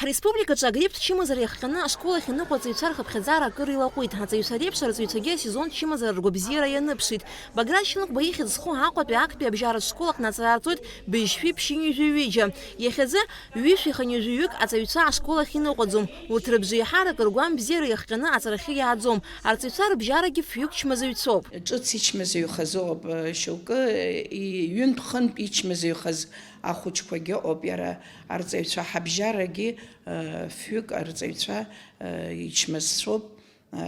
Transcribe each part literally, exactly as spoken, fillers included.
Ҳреспубликаҿы агрипп чымазара иахҟьаны ашкол ахь иныҟәо аҵаҩцәа рхыԥхьаӡара акыр илаҟәит. Аҵаҩцәа реиԥш арҵаҩцәагьы асезонтә чымазара ргәабзиара ианыԥшит. Баграт Шьынқәба ихьӡ зху Аҟәатәи актәи абжьаратә школ аҟны аҵара арҵоит быжьшәи ԥшьынҩажәи ҩыџьа. Иахьазы ҩышәи хынҩажәаҩык аҵаҩцәа ашкол ахь иныҟәаӡом. Урҭ рыбжеиҳарак ргәам бзиара иахҟьаны аҵарахьы иааӡом. Арҵаҩцәа рыбжьарагьы фҩык чмазаҩцәоуп. Ҿыц ичмазаҩхаз ыҟоуп, шьоукы, и-, ҩынтә-хынтә ичмазаҩхаз ахәыҷқәагьы ыҟоуп, иара арҵаҩцәа ҳабжьарагьы, фҩык арҵаҩцәа ичмазцәоуп,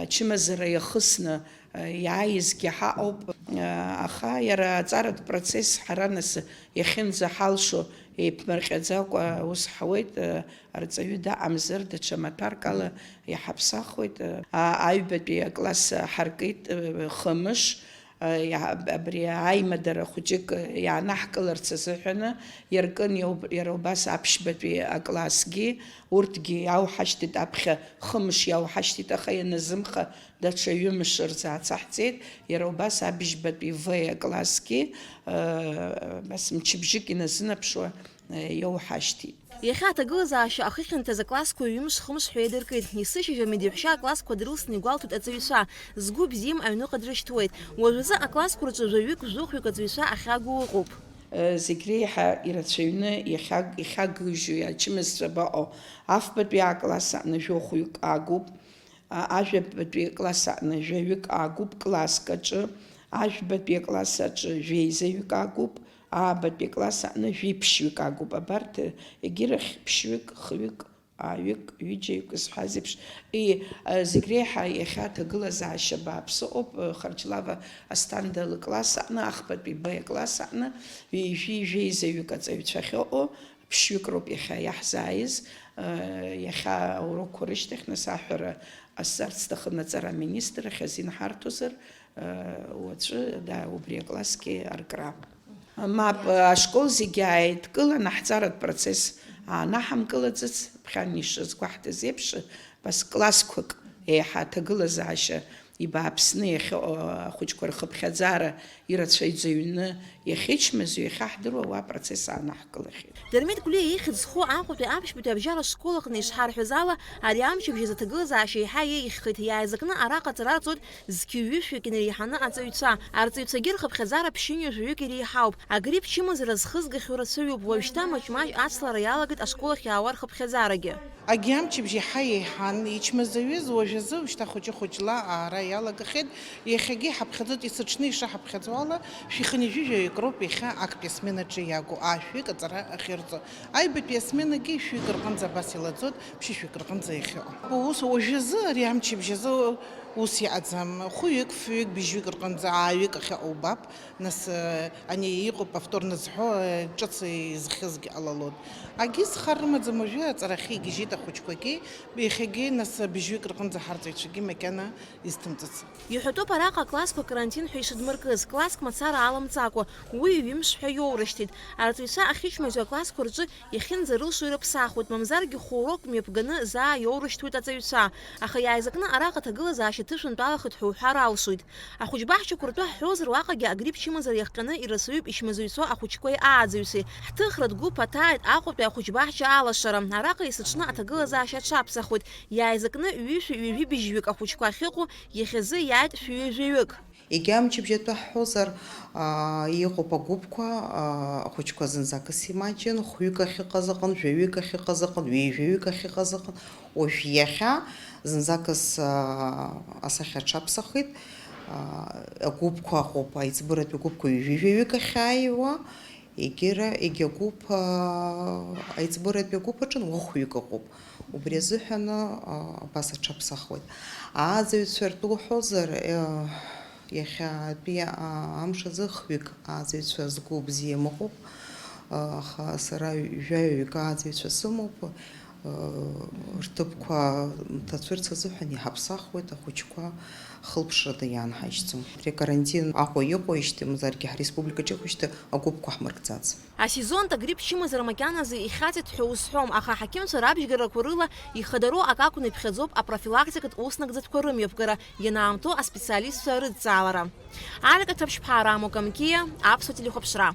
ачымазара иахысны иааизгьы ҳаҟоуп, аха иара аҵаратә процесс ҳара нас иахьынӡаҳалшо еиԥмырҟьаӡакәа ус ҳауеит, арҵаҩы даҟамзар, даҽа маҭәарк ала иҳаԥсахуеит, а-, аҩбатәи акласс ҳаркит, хымш, иа-, абри аимадара хәыҷык иаанаҳкыларц азыҳәаны иаркын иауб-, иара убас аԥшьбатәи аклассгьы, урҭгьы иауҳашьҭит, аԥхьа хымш иауҳашьҭит, аха ианазымха даҽа ҩымш рзы ацаҳҵеит, иара убас абжьбатәи В аклассгьы, э, абас мчыбжьык иназынаԥшуа, э, иауҳашьҭит. Иахьа аҭагылазаашьа ахыхьанҭаз аклассқәа ҩымш-хымш ҳәа еидыркит. Есышьыжь амедеҳәшьа аклассқәа дрылсны игәалҭоит аҵаҩцәа. Згәы бзиам аҩныҟа дрышьҭуеит. Уажәазы аклассқәа рҿы жәаҩык, жәохәҩык аҵаҩцәа ахьагу ыҟоуп. Зегь реиҳа ирацәаҩны иахьаг-, ихьагыжьу ачымазцәа абаҟоу? Афбатәи акласс аҟны жәохәҩык агуп, а-, ажәабатәи акласс аҟны жәаҩык агуп класск аҿы, ажәбатәи акласс аҿы жәеизаҩык агуп, аабатәи акласс аҟны жәиԥшьҩык агуп. Абарҭ егьирахь ԥшьҩык, хҩык, ааҩык, ҩыџьаҩык зҳәаз еиԥш, и, а, зегь реиҳа иахьа аҭагылазаашьа бааԥс ыҟоуп, э, Харчлава Асҭанда лыкласс аҟны, ахԥатәи Б акласс аҟны, ҩажәи жәеизаҩык аҵаҩцәа ахьыҟоу, ԥшьҩык роуп иахьа иаҳзааиз, э, иахьа аурокқәа рышьҭахь, нас аҳәара ҟасҵарц сҭахын аҵара аминистр ахь азин ҳарҭозар, уаҵәы, да, убри аклассгьы аркра. Мап, ашкол зегьы ааидкыланы ҳҵаратә процесс аанаҳамкылаӡац, ԥхьан ишазгәаҳҭаз еиԥш, абас классқәак еиҳа аҭагылазаашьа ибааԥсны иахьыҟоу ахәыҷқәа рхыԥхьаӡара ирацәаҩӡаҩны иахьычмазаҩу, иахьа ҳдыруа уа апроцесс аанаҳкылахьеит. Дырмит Гәлиа ихьӡ зху Аҟәатәи аԥшьбатәи абжьаратә школ аҟны ишҳарҳәаз ала, ари амчыбжь азы аҭагылазаашьа еиҳа еиӷьхеит, иааизакны араҟа аҵара арҵоит зқьи ҩышәҩык инареиҳаны аҵаҩцәа. Арҵаҩцәагьы рхыԥхьаӡара ԥшьынҩажәаҩык иреиҳауп. Агрипп чымазара зхызгахьоу рацәаҩуп, уажәшьҭа маҷ-маҷ ацлара иалагеит ашкол ахь иаауа рхыԥхьаӡарагьы. Агьи амчыбжь иаҳа еиҳан ичмазаҩыз, уажәазы шьҭа хәыҷы-хәыҷла аара иалагахьеит. Иахьагьы иҳаԥхьаӡоит, есыҽны ишыҳаԥхьаӡо ала, шәи хынҩажәи жәаҩык роуп иахьа актәи асменаҿы иагу, аа-шәҩык аҵара ахьырҵо. Аҩбатәи асменагьы шәҩык рҟынӡа абас илаӡоит, ԥшьышәҩык рҟынӡа иахьыҟоу. Ус уажәазы ари амчыбжь азы ус иҟаӡам. Хәҩык, фҩык, быжьҩык рҟынӡа ааҩык ахьыҟоу убап. Нас, э, ани иҟоуп повторно зҳәо, э, ҿыц изхьызгьы ҟалалон. Агьи зхар рымаӡам, уажәы аҵарахьы игьежьит ахәыҷқәагьы, иахьагьы, нас, быжьҩык рҟынӡа ҳарҵаҩцәагьы макьана изҭымҵыц. Иҳәатәуп араҟа аклассқәа карантин ҳәа ишыдмыркыз, класск мацара аламҵакәа, уи ҩымш ҳәа иоурышьҭит. Арҵаҩцәа ахьычмазаҩу аклассқәа рҿы иахьынӡарылшо ирыԥсахуеит, мамзаргьы хә-урокк мҩаԥганы заа иоурышьҭуеит аҵаҩцәа. Аха иааизакны араҟа аҭагылазаашьа ҭышәынтәалахеит ҳәа уҳәар алшоит. Ахәыҷбаҳчақәа ртәы ҳҳәозар, уаҟагьы агрипп чымазара иахҟьаны ирацәаҩуп ичмазаҩцәоу ахәыҷқәеи ааӡаҩцәеи. Ҳҭыхратә гәыԥ аҭааит Аҟәатәи ахәыҷбаҳча алашара. Араҟа есыҽны аҭагылазаашьа аҽаԥсахуеит. Иааизакны ҩышәи ҩажәи быжьҩык ахәыҷқәа ахьыҟоу иахьазы иааит шәи ҩажәаҩык. Егьа амчыбжь атәы ҳҳәозар, аа, иҟоуп агәыԥқәа, аа, ахәыҷқәа зынӡакыс имаҷын, хәҩык ахьыҟаз аҟын, жәаҩык ахьыҟаз аҟын, ҩеижәаҩык ахьыҟаз аҟын. Уажә иахьа зынӡакыс, аа, асахьа аҽаԥсахит, аа, агәыԥқәа ыҟоуп, аиҵбыратәи агәыԥқәа ҩажәи жәаҩык ахьааиуа, егьыра, егьа гәыԥ, аа, аиҵбыратәи агәыԥ аҿы уахәҩык ыҟоуп. Убри азыҳәаны, аа, абас аҽаԥсахуеит. Ааӡаҩцәа ртәы уҳәозар, э, иахьатәи, аа, амш азы хҩык ааӡаҩцәа згәы бзиам ыҟоуп, аа, аха сара ҩажәаҩык ааӡаҩцәа сымоуп, аа, рҭыԥқәа ҭацәырц азыҳәан иҳаԥсахуеит, ахәыҷқәа хылԥшрада иаанҳажьӡом. Абри акарантин Аҟәа иҟоижьҭеи, мамзаргьы ҳреспубликаҿ иҟоижьҭеи агәыԥқәа ҳмыркӡац. Асезонтә агрипп чымазара макьаназы ихьаҵит ҳәа узҳәом, аха аҳақьымцәа рабжьгарақәа рыла ихадароу акы акәны иԥхьаӡоуп апрофилактикатә уснагӡатәқәа рымҩаԥгара ианаамҭоу аспециалистцәа рыдҵаалара. Алика Ҭаԥшьԥҳа, Рамо Камкиа, Аԥсуа телехәаԥшра.